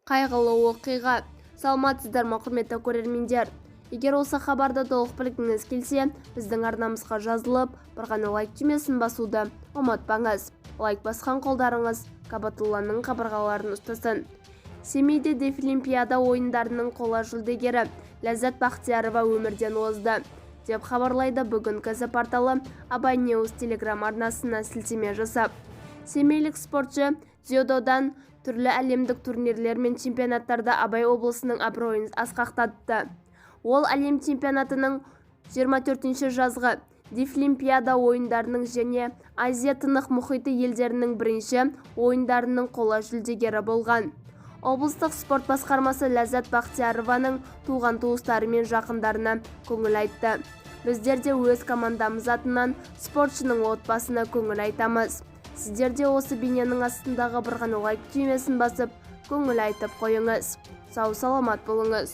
Қайғылы оқиға. Саламатсыздар ма, құрметті көрермендер? Егер осы хабарды толық білгіңіз келсе, біздің арнамызға жазылып, бір ғана лайк түймесін басуды ұмытпаңыз. Лайк басқан қолдарыңыз Кабатулланың қабырғаларын ұстасын. Семейде Дефлимпиада ойындарының қола жүлдегері Ләззат Бақтиярова өмірден озды, деп хабарлайды бүгін КЗ порталы Абай News телеграм арнасына сілтеме жасап. Семейлік спортшы дзюдодан түрлі әлемдік турнирлер мен чемпионаттарда Абай облысының абыройын асқақтатты. Ол әлем чемпионатының, 24-ші жазғы Дефлимпиада ойындарының және Азия-Тынық мұхиты елдерінің бірінші ойындарының қола жүлдегері болған. Облыстық спорт басқармасы Ләззат Бақтиярованың туған-туыстары мен жақындарына көңіл айтты. Біздер де өз командамыз атынан спортшының отбасына көңіл айтамыз. Сіздер де осы бейненің астындағы бір ғана лайк түймесін басып, көңіл айтып қойыңыз. Сау саламат болыңыз.